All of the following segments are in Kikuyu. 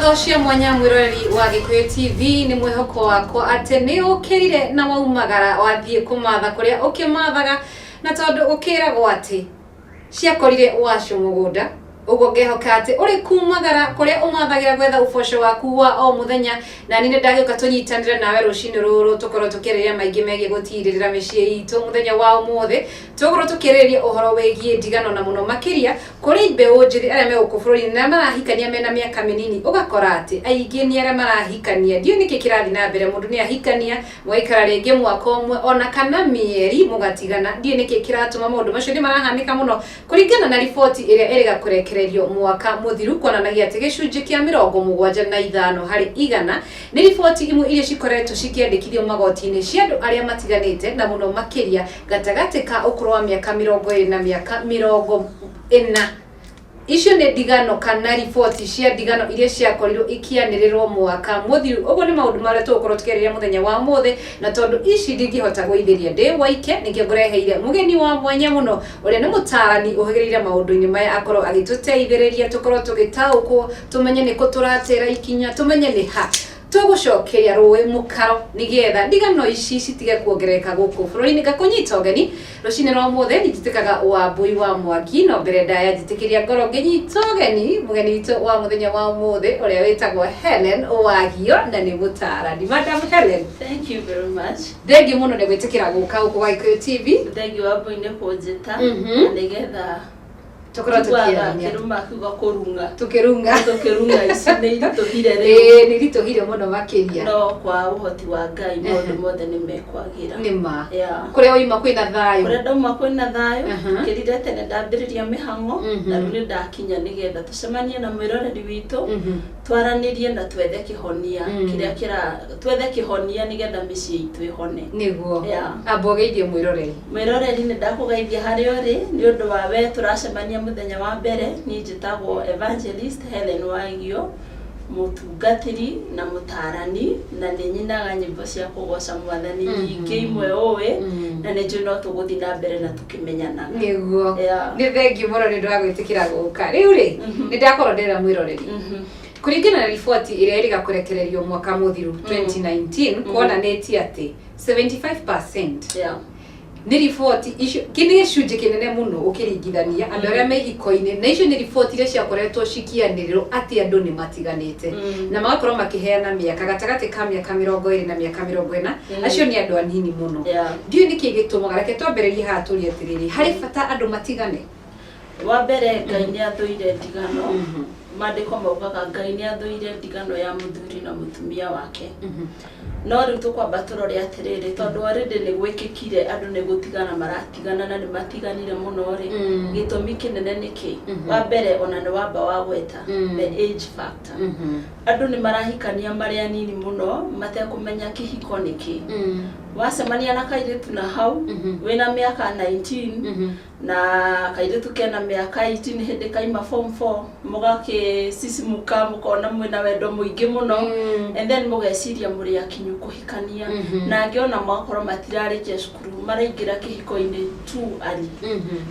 Ngatho cia mwanya mwiroreri wa Gikuyu TV, nĩ mwĩhoko wakwa atĩ nĩ ũkĩrire na waumagara wathiĩ kũmatha kũrĩa ũkĩmathaga, na tondũ ũkĩragwo atĩ ciakorire wacu mũgũnda, ũguo ngehoka atĩ ũrĩ kumagara kũrĩa ũmathagĩra gwetha ũboco waku wa o mũthenya. Na niĩ nĩ ndagĩũka tũnyitanĩre nawe rũcinĩ rũrũ, tũkorwo tũkĩarĩrĩria maingĩ megiĩ gũtirĩrĩra mĩciĩ itũ. Mũthenya wa ũmũthĩ tũgũkorwo tũkĩarĩrĩria ũhoro wĩgiĩ ndigano, na mũno makĩria kũrĩ mbeũ njĩthĩ arĩa me gũkũ bũrũri-inĩ na marahikania mena mĩaka mĩnini. Ũgakora atĩ aingĩ nĩ arĩa marahikania, ndiũĩ nĩkĩ kĩrathiĩ na mbere. Mũndũ nĩ ahikania, mũgaikara rĩngĩ mwaka ũmwe ona kana mĩeri, mũgatigana. Ndiũĩ nĩkĩ kĩratũma maũndũ macio nĩ marahanĩka mũno. Kũringana na riboti ĩrĩa ĩrĩga kũrekererio mwaka mũthiru, kuonanagia atĩ gĩcunjĩ kĩa 75 harĩ igana nĩ riboti imwe iria cikoretwo cikĩandĩkithio magoti-inĩ cia andũ arĩa matiganĩte, na mũno makĩria gatagatĩ ka ũkũrũ wa mĩaka 20 na mĩaka 40. Icio nĩ ndigano kana riboti cia ndigano iria ciakorirwo ikĩanĩrĩrwo mwaka mũthiru. Ũguo nĩ maũndũ marĩa tũgũkorwo tũkĩarĩrĩria mũthenya wa ũmũthĩ, na tondũ ici ndingĩhota gwĩithĩria ndĩ waike, nĩkĩo ngũreheire mũgeni wa mwanya mũno, ũrĩa nĩ mũtaarani ũhĩgĩrĩire maũndũ-inĩ maya, akorwo agĩtũteithĩrĩria tũkorwo tũgĩtaũkwo, tũmenye nĩkũ tũratera ikinya, tũmenye nĩ ha tũgũcokeria rũĩ mũkaro, nĩgetha ndigano ici citige kuongerereka gũkũ bũrũri-inĩ. Ngakũnyita ũgeni rũcinĩ rwa ũmũthĩ. Njitĩkaga Wambui wa Mwangi, no mbere ndaya njitĩkĩria ngoro ngĩnyita ũgeni mũgeni witũ wa mũthenya wa ũmũthĩ, ũrĩa wĩtagwo Helen Wagio na nĩ mũtaarani. Madam Helen. Thank you very much. Thengiũ mũno nĩ gwĩtĩkĩra gũka gũkũ gwa Gĩkũyũ TV. Thank you, Wambui, nĩ kũnjĩta na nĩgetha tũkorwo tũkĩarania. Kĩruma kiuga kũrung'a. Tũkĩrung'a. Tũkĩrung'a ici nĩ iritũhire rĩu. Ĩĩ, nĩ iritũhire mũno makĩria. No kwa ũhoti wa Ngai maũndũ mothe nĩ mekwagĩra. Nĩ ma. Kũrĩa waima kwĩna thayũ? Kũrĩa ndauma kwĩna thayũ. Kĩrire tene ndambĩrĩria mĩhang'o na rĩu nĩ ndakinya nĩgetha tũcemanie na mwĩroreri witũ, twaranĩrie na twethe kĩhonia kĩrĩa kĩra twethe kĩhonia nĩgetha mĩciĩ itũ ĩhone. Nĩguo. Amba ũgeithie mwĩroreri. Mwĩroreri, nĩ ndakũgeithia harĩa ũrĩ nĩ ũndũ wa we tũracemania mũthenya wa mbere. Niĩ njĩtagwo Evangelist Helen Wagio, mũtungatĩri na mũtaarani, na nĩ nyinaga nyĩmbo cia kũgoca Mwathani nyingĩ imwe ũĩ, na nĩ njũĩ no tũgũthiĩ na mbere na tũkĩmenyanaga. Nĩguo. Nĩ thengiũ mũno nĩ ũndũ wa gwĩtĩkĩra gũka. Rĩu rĩ, nĩ ndakorwo ndĩra mwĩroreri, kũringana na riboti ĩrĩa ĩrĩga kũrekererio mwaka mũthiru 2019, kuonanĩtie atĩ 75% nĩ riboti icio kĩ nĩ gĩcunjĩ kĩnene mũno ũkĩringithania andũ arĩa me ihiko-inĩ, na icio nĩ riboti iria ciakoretwo cikianĩrĩrwo atĩ andũ nĩ matiganĩte na magakorwo makĩheana mĩaka gatagatĩ ka mĩaka 20 na mĩaka 40. Acio nĩ andũ anini mũno. Ndiũĩ nĩkĩ gĩtũmaga. Reke twambĩrĩrie haha tũrie atĩrĩrĩ, harĩ bata andũ matigane? Wa mbere, Ngai nĩ athũire ndigano. Maandĩko maugaga Ngai nĩ athũire ndigano ya mũthuri na mũtumia wake. No rĩu tũkwamba tũrore atĩrĩrĩ, tondũ already nĩ gwĩkĩkire, andũ nĩ gũtigana maratigana na nĩ matiganire mũno rĩ, gĩtũmi kĩnene nĩ kĩ? Wa mbere, ona nĩ wamba wagweta the age factor. Andũ nĩ marahikania marĩ anini mũno matekũmenya kĩhiko nĩ kĩ. Wacemania na kairĩtu na hau wĩna mĩaka 19 na kairĩtu kena mĩaka 18, hĩndĩ kaima form 4, mũgakĩcicimuka, mũkona mwĩna wendo mũingĩ mũno, and then mũgeciria mũrĩ akinyu kũhikania. Na angĩ ona magakorwo matirarĩkia cukuru, maraingĩra kĩhiko-inĩ too early.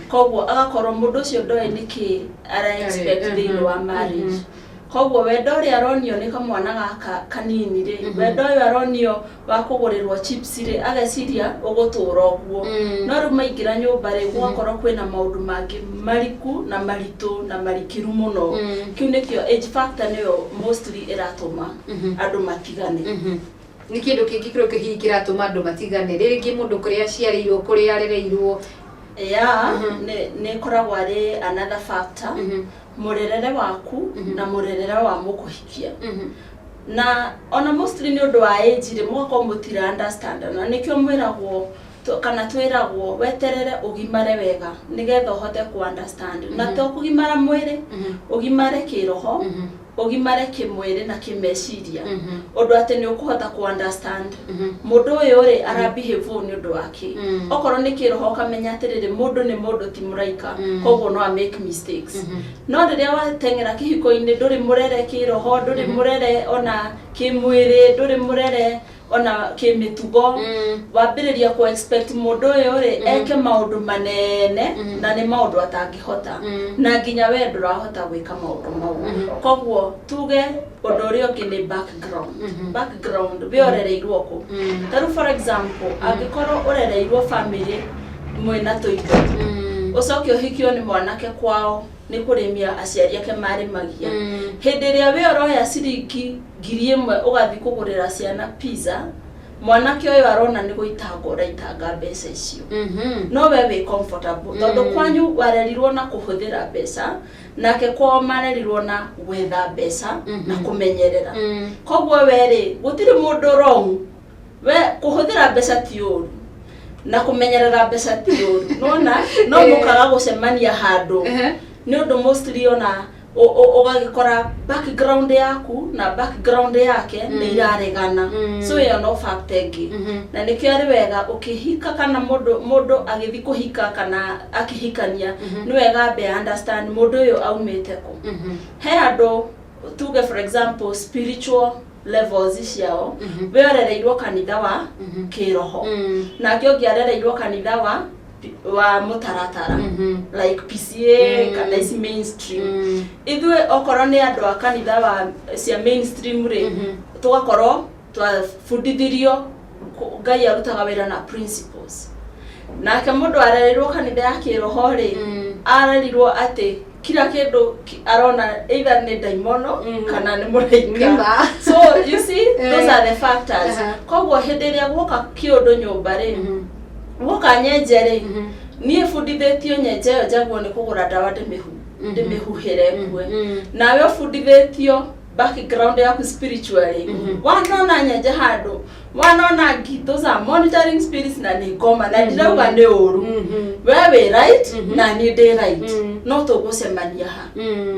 Koguo agakorwo mũndũ ũcio ndoĩ nĩkĩ ara expect thĩinĩ wa marriage. Koguo wendo ũrĩa aronio nĩ kamwana gaka kanini rĩ, wendo ũyũ aronio wa kũgũrĩrwo chips rĩ, ageciria ũgũtũra ũguo. No rĩu maingĩra nyũmba rĩ, gũgakorwo kwĩna maũndũ mangĩ mariku na maritũ na marikĩru mũno. Kĩu nĩkĩo age factor nĩyo mostly ĩratũma andũ matigane. Nĩ kĩndũ kĩngĩ kĩrĩa hihi kĩratũma andũ matigane? Rĩngĩ mũndũ kũrĩa aciarĩirwo, kũrĩa arereirwo? Ya, nĩ ĩkoragwo arĩ another factor, mũrerere waku na mũrerere wa mũkũhikia. Na ona mostly nĩ ũndũ wa age rĩ, mũgakorwo mũtira understand, na nĩkĩo mwĩragwo kana twĩragwo weterere ũgimare wega nĩgetha ũhote ku understand. Na to kũgimara mwĩrĩ, ũgimare kĩroho, ũgimare kĩmwĩrĩ na kĩmeciria, ũndũ atĩ nĩ ũkũhota ku understand mũndũ ũyũ rĩ ara behave ũũ nĩ ũndũ wa kĩ. Okorwo nĩ kĩroho, ũkamenya atĩrĩrĩ, mũndũ nĩ mũndũ, ti mũraika, koguo no a make mistakes. No rĩrĩa wateng'era kĩhiko-inĩ, ndũrĩ mũrere kĩroho, ndũrĩ mũrere ona kĩmwĩrĩ, ndũrĩ mũrere. Ona kĩmĩtugo, wambĩrĩria ku expect mũndũ ũyũ rĩ eke maũndũ manene, na nĩ maũndũ atangĩhota, na nginya we ndũrahota gwĩka maũndũ mau. Koguo tuge ũndũ ũrĩa ũngĩ nĩ background. Background, we ũrereirwo kũ? Ta rĩu, for example, angĩkorwo ũrereirwo family mwĩna tũindo, ũcoke ũhikio nĩ mwanake kwao nĩ kũrĩmia aciari ake marĩmagia, hĩndĩ ĩrĩa we ũroya ciringi 1000 ũgathiĩ kũgũrĩra ciana pizza, mwanake ũyũ arona nĩ gũitanga ũraitanga mbeca icio. No we wĩ comfortable tondũ kwanyu warerirwo na kũhũthĩra mbeca, nake kwao marerirwo na gwetha mbeca na kũmenyerera. Koguo we rĩ, gũtirĩ mũndũ wrong. We kũhũthĩra mbeca ti ũru na kũmenyerera mbeca ti ũru, nona no mũkaga gũcemania handũ, nĩ ũndũ mostly ona ũgagĩkora background yaku na background yake nĩ iraregana. So ĩyo no factor ĩngĩ, na nĩkĩo arĩ wega ũkĩhika kana mũndũ agĩthiĩ kũhika kana akĩhikania, nĩ wega ambe understand mũndũ ũyũ aumĩte kũ. He andũ, tuge for example, spiritual levels ciao, we ũrereirwo kanitha wa kĩroho, nake ũngĩ arereirwo kanitha wa mũtaratara, like PCA kana ici mainstream. Ithuĩ okorwo nĩ andũ a kanitha wa cia mainstream rĩ, tũgakorwo twabundithirio Ngai arutaga wĩra na principles, nake mũndũ arereirwo kanitha ya kĩroho rĩ, arerirwo atĩ kila kĩndũ arona either nĩ ndaimono kana nĩ mũraika. Nĩma. So you see, those are the factors. Koguo hĩndĩ ĩrĩa guoka kĩũndũ nyũmba rĩ, guoka nyenje rĩ, niĩ bundithĩtio nyenje ĩyo njagwo nĩ kũgũra ndawa ndĩmĩhuhĩre ngue. Nawe ũbundithĩtio background yaku spiritually, wanona nyenje handũ, wanona ngi, those are monitoring spirits na nĩ ngoma, na ndirauga nĩ ũru. We wĩ right na niĩ ndĩ right, no tũgũcemania ha?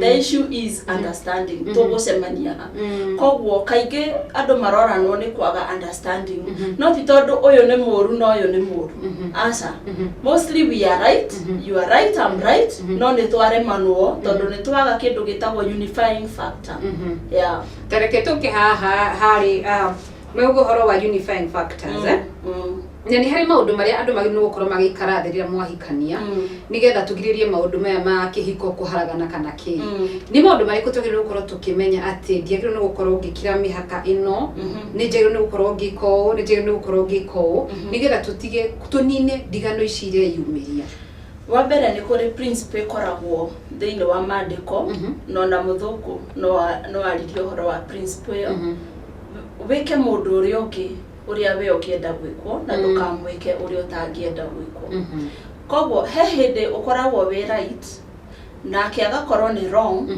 The issue is understanding. Tũgũcemania ha? Koguo kaingĩ andũ maroranwo nĩ kwaga understanding, no ti tondũ ũyũ nĩ mũru na ũyũ nĩ mũru, aca. Mostly we are right, you are right, I'm right, no nĩ twaremanwo tondũ nĩ twaga kĩndũ gĩtagwo unifying factor, yeah. Tareke tũke haha harĩ mauga ũhoro wa unifying factors, eh? Na nĩ harĩ maũndũ marĩa andũ magĩrĩirwo gũkorwo magĩikara thĩ rĩrĩa mwahikania, nĩgetha tũgirĩrĩrie maũndũ maya ma kĩhiko kũharagana kana kĩ. Nĩ maũndũ marĩkũ twagĩrĩirwo gũkorwo tũkĩmenya atĩ ndiagĩrĩirwo nĩ gũkorwo ngĩkĩra mĩhaka ĩno, nĩ njagĩrĩirwo nĩ gũkorwo ngĩka ũũ, nĩ njagĩrĩirwo nĩ gũkorwo ngĩka ũũ, nĩgetha tũtige tũnine ndigano ici ireyumĩria? Wa mbere, nĩ kũrĩ principle ĩkoragwo thĩinĩ wa maandĩko, na ona mũthũngũ no aririe ũhoro wa principle ĩyo: wĩke mũndũ ũrĩa ũngĩ ũrĩa we ũngĩenda gwĩkwo, na ndũkamwĩke ũrĩa ũtangĩenda gwĩkwo. Koguo he hĩndĩ ũkoragwo wĩ right nake agakorwo nĩ wrong,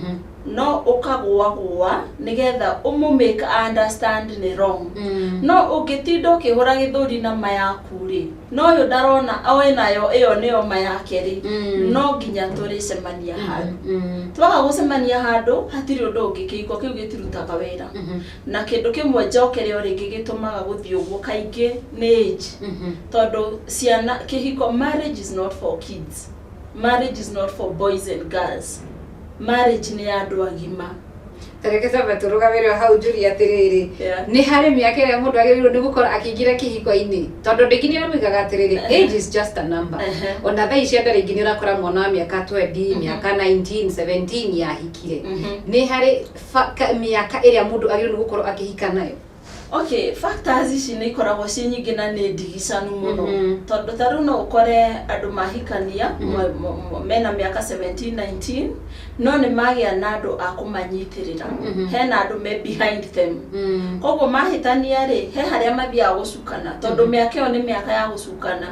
no ũkagũagũa nĩgetha ũmũ make understand nĩ wrong. No ũngĩtinda ũkĩhũra gĩthũri na ma yaku rĩ, no ũyũ ndarona oĩ nayo ĩyo nĩyo ma yake rĩ, no nginya tũrĩcemania handũ. Twaga gũcemania handũ, hatirĩ ũndũ ũngĩ, kĩhiko kĩu gĩtirutaga wĩra. Na kĩndũ kĩmwe njokere o rĩngĩ gĩtũmaga gũthiĩ ũguo kaingĩ nĩ age, tondũ ciana, kĩhiko, marriage is not for kids, marriage is not for boys and girls, marriage nĩ ya andũ agima. Tareke twambe tũrũgamĩre hau njũrie atĩrĩrĩ, nĩ harĩ mĩaka ĩrĩa mũndũ agĩrĩirwo nĩ gũkorwo akĩingĩra kĩhiko-inĩ? Tondũ andũ aingĩ nĩ arĩa moigaga atĩrĩrĩ, age is just a number. Ona thaa ici andũ aingĩ nĩ ũrakora mwana wa mĩaka 20, mĩaka 19, 17 yahikire. Nĩ harĩ mĩaka ĩrĩa mũndũ agĩrĩirwo nĩ gũkorwo akĩhika nayo? Okay, factors ici nĩ ikoragwo ciĩ nyingĩ na nĩ ndigicanu mũno, tondũ ta rĩu no ũkore andũ mahikania mena mĩaka 17, 19, no nĩ magĩa na andũ a kũmanyitĩrĩra. Hena andũ me behind them. Koguo mahĩtania rĩ, he harĩa mathiaga gũcukana, tondũ mĩaka ĩyo nĩ mĩaka ya gũcukana.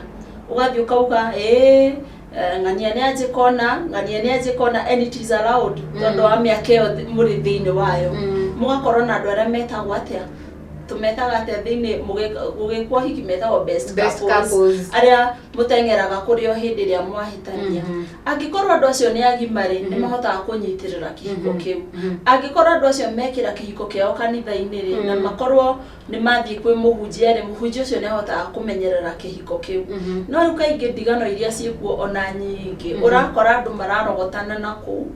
Ũgathiĩ ũkauga, ĩĩ, ng'ania nĩ anjĩka ũna, ng'ania nĩ anjĩka ũna, and it is allowed tondũ wa mĩaka ĩyo mũrĩ thĩinĩ wayo. Mũgakorwo na andũ arĩa metagwo atĩa, tũmetaga atĩa thĩinĩ gũgĩkwo hiki, metagwo best, Best couples, couples. Arĩa mũteng'eraga kũrĩ o hĩndĩ ĩrĩa mwahĩtania. Angĩkorwo andũ acio nĩ agima rĩ, nĩ mahotaga kũnyitĩrĩra kĩhiko kĩu. Angĩkorwo andũ acio mekĩra kĩhiko kĩao kanitha-inĩ rĩ, na makorwo nĩ mathiĩ kwĩ mũhunjia rĩ, mũhunjia ũcio nĩ ahotaga kũmenyerera kĩhiko kĩu. No rĩu kaingĩ ndigano iria ciĩkuo ona nyingĩ, ũrakora andũ mararogotana na kũu.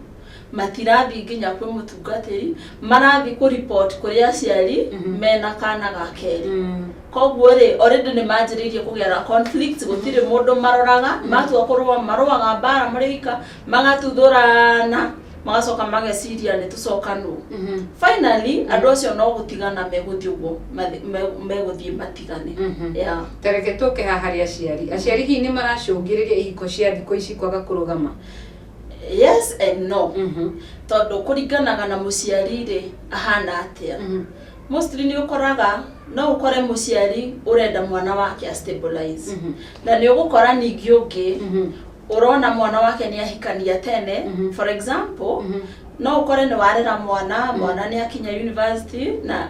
Matirathiĩ nginya kwĩ mũtungatĩri, marathiĩ kũ report kũrĩ aciari mena kana ga kerĩ. Koguo rĩ, already nĩ manjĩrĩirie kũgĩa na conflict. Gũtirĩ mũndũ maroraga. Matua kũrũa, marũaga mbara marĩ ika, magatuthũrana, magacoka mageciria nĩ tũcokanwo. Finally andũ acio no gũtigana megũthiĩ ũguo, megũthiĩ matigane. Yeah. Tareke tũke haha harĩ aciari. Aciari hihi nĩ maracũngĩrĩria ihiko cia thikũ ici kwaga kũrũgama? Yes and no, tondũ kũringanaga na mũciari rĩ ahana atĩa. Mostly nĩ ũkoraga, no ũkore mũciari ũrenda mwana wake a stabilize, na nĩ ũgũkora ningĩ ũngĩ ũrona mwana wake nĩ ahikania tene. For example, no ũkore nĩ warera mwana, mwana nĩ akinya university na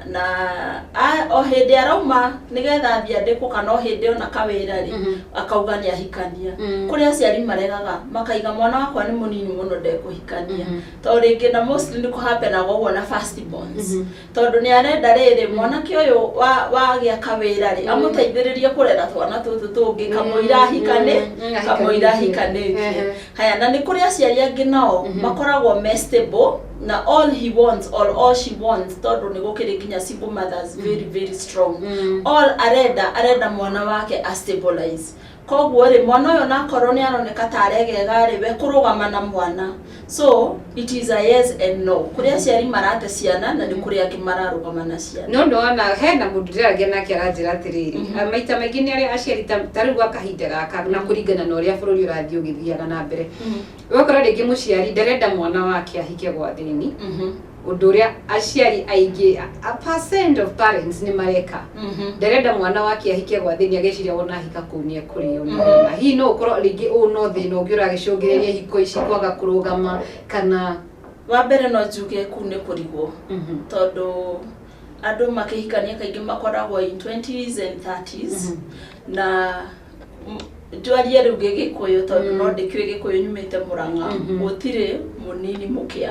o hĩndĩ arauma nĩgetha athiĩ andĩkwo, kana o hĩndĩ ona kawĩra rĩ, akauga nĩ ahikania. Kũrĩ aciari maregaga, makaiga mwana wakwa nĩ mũnini mũno, ndekũhikania, tondũ rĩngĩ, na mostly nĩ kũhappenaga ũguo na first borns, tondũ nĩ arenda rĩrĩ mwanake ũyũ wa wagĩa kawĩra rĩ, amũteithĩrĩrie kũrera twana tũtũ tũngĩ kamũira ahikane, kamũira ahikanĩtie. Haya, na nĩ kũrĩ aciari angĩ nao makoragwo me stable na all he wants or all she wants, tondũ nĩ gũkĩrĩ nginya single mothers very very strong, all arenda mwana wake a stabilize. Koguo rĩ, mwana ũyũ nakorwo nĩ aroneka ta aregega rĩ, we kũrũgama na mwana. So it is a yes and no. Kũrĩ aciari marate ciana na nĩ kũrĩ angĩ mararũgama na ciana. No ndona hena mũndũ ndĩraria nake aranjĩra atĩrĩrĩ, maita maingĩ nĩ arĩa aciari ta rĩu gwa kahinda gaka, na kũringana na ũrĩa bũrũri ũrathiĩ ũgĩthiaga na mbere, ũgakora rĩngĩ mũciari ndarenda mwana wake ahike gwa thĩni, ũndũ ũrĩa aciari aingĩ, a percent of parents nĩ mareka. Ndarenda mwana wake ahike gwa thĩni, ageciria wona ahika kũu nĩ ekũrĩo nĩ thĩna. Hihi no ũkorwo rĩngĩ ũũ no thĩna ũngĩ ũragĩcũngĩrĩria ihiko ici kwaga kũrũgama, kana? Wa mbere no njuge kũu nĩ kũrigwo, tondũ andũ makĩhikania kaingĩ makoragwo in 20s and 30s, na njwarie rĩu gĩgĩkũyũ, tondũ no ndĩkĩũĩ Gĩkũyũ, nyumĩte Mũrang'a, gũtirĩ mũnini mũkĩa.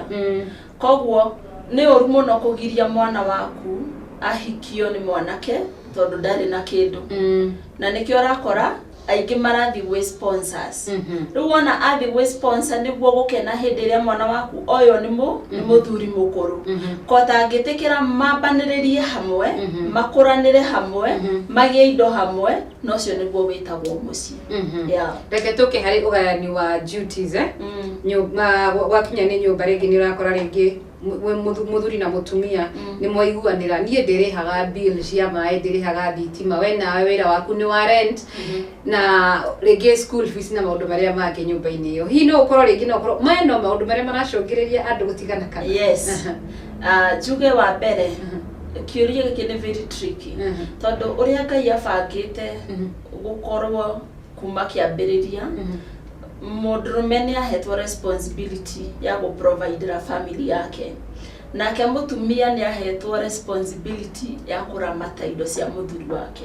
Koguo nĩ ũru mũno kũgiria mwana waku ahikio nĩ mwanake tondũ ndarĩ na kĩndũ, na nĩkĩo ũrakora aingĩ marathiĩ gwĩ sponsors. Rĩu wona athiĩ gwĩ sponsor, nĩguo gũkena hĩndĩ ĩrĩa mwana waku oywo nĩ mũthuri mũkũrũ, kota angĩtĩkĩra mambanĩrĩrie hamwe, makũranĩre hamwe, magĩe indo hamwe, na ũcio nĩguo wĩtagwo mũciĩ. Yeah. Reke tũke harĩ ũgayani wa duties, eh? Nyũmba gwakinya nĩ nyũmba, rĩngĩ nĩ ũrakora rĩngĩ mũthuri na mũtumia nĩ mwaiguanĩra, niĩ ndĩrĩhaga bill cia maĩ, ndĩrĩhaga thitima, we nawe wĩra waku nĩ wa rent na rĩngĩ school fees na maũndũ marĩa mangĩ nyũmba-inĩ ĩyo. Hihi no ũkorwo rĩngĩ no ũkorwo maya no maũndũ marĩa maracũngĩrĩria andũ gũtigana, kana? Yes. Njuge wa mbere, kĩũria gĩkĩ nĩ very tricky, tondũ ũrĩa Ngai abangĩte gũkorwo kuma kĩambĩrĩria, mũndũrũme nĩ ahetwo responsibility ya gũprovidera family yake, nake mũtumia nĩ ahetwo responsibility ya kũramata indo cia mũthuri wake.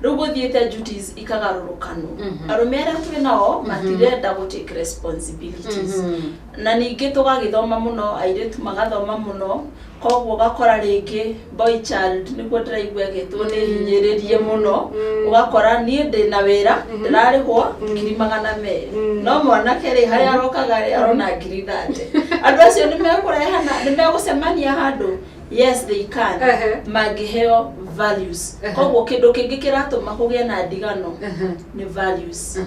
Rĩu gũthiĩte duties ikagarũrũkanwo. Arũme arĩa twĩ nao matirenda gũ take responsibilities, na ningĩ tũgagĩthoma mũno, airĩtu magathoma mũno, koguo ũgakora rĩngĩ boy child, nĩguo ndĩraigua ĩgĩtwo, nĩ hinyĩrĩrie mũno. Ũgakora niĩ ndĩna wĩra ndĩrarĩhwo 200,000, no mwanake rĩ, harĩa arokaga rĩ, arona 30,000. Andũ acio nĩ mekũrehana, nĩ megũcemania handũ? Yes, they can, mangĩheo values. Koguo kĩndũ kĩngĩ kĩratũma kũgĩe na ndigano nĩ values.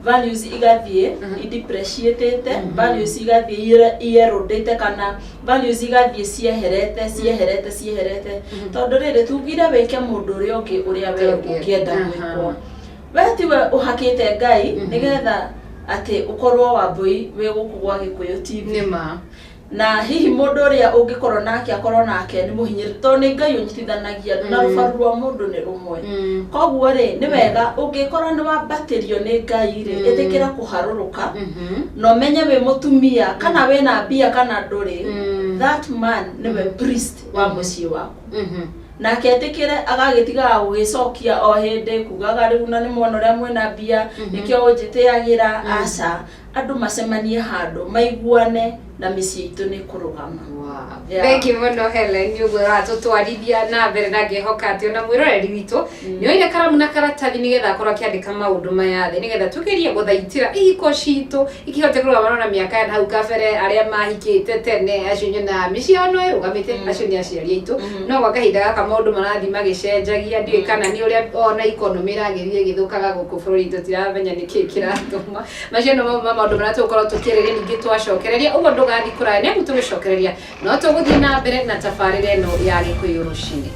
Values igathiĩ idepreciatĩte, values igathiĩ ierodĩte, kana values igathiĩ cieherete, cieherete, cieherete, tondũ rĩrĩ tugire wĩke mũndũ ũrĩa ũngĩ ũrĩa we ũngĩenda gwĩkwo. We tiwe ũhakĩte Ngai nĩgetha atĩ ũkorwo Wambũi wĩ gũkũ gwa Gĩkũyũ TV. Nĩ ma. Na hihi mũndũ ũrĩa ũngĩkorwo nake, akorwo nake nĩ mũhinyĩrĩru, tondũ nĩ Ngai ũnyitithanagia andũ na rũbaru rwa mũndũ nĩ rũmwe. Koguo rĩ, nĩ wega ũngĩkorwo nĩ wambatĩrio nĩ Ngai rĩ, ĩtĩkĩra kũharũrũka na ũmenye wĩ mũtumia kana wĩna mbia kana ndũrĩ, that man nĩwe priest wa mũciĩ waku, nake etĩkĩre agagĩtigaga gũgĩcokia o hĩndĩ kugaga rĩu na nĩ mwona ũrĩa mwĩna mbia nĩkĩo ũnjĩtĩagĩra. Aca. Andũ macemanie handũ maiguane na mĩciĩ itũ nĩ kũrũgama. Wow. Yeah. Thank you mũno Helen nĩ ũguo ũratũtwarithia na mbere na ngĩhoka atĩ ona mwĩroreri witũ nĩ oire karamu na karatathi nĩgetha akorwo akĩandĩka maũndũ maya thĩ nĩgetha tũgerie gũthaitĩra ihiko citũ ikihote kũrũgama na mĩaka ya hau kabere. Arĩa mahikĩte tene, acio nyonaga mĩciĩ yao no ĩrũgamĩte, acio nĩ aciari aitũ, no gwa kahinda gaka maũndũ marathiĩ magĩcenjagia. Ndiũĩ kana nĩ ũrĩa ona economy ĩragĩthiĩ ĩgĩthũkaga gũkũ bũrũri, tũtiramenya nĩkĩ kĩratũma. Macio no mamwe ma maũndũ marĩa tũgũkorwo tũkĩarĩria ningĩ twacokereria ũguo. Ndũgathiĩ kũraya nĩ amu tũgĩcokereria no tũgũthiĩ na mbere na tabarĩra ĩno ya Gĩkũyũ Rũcinĩ.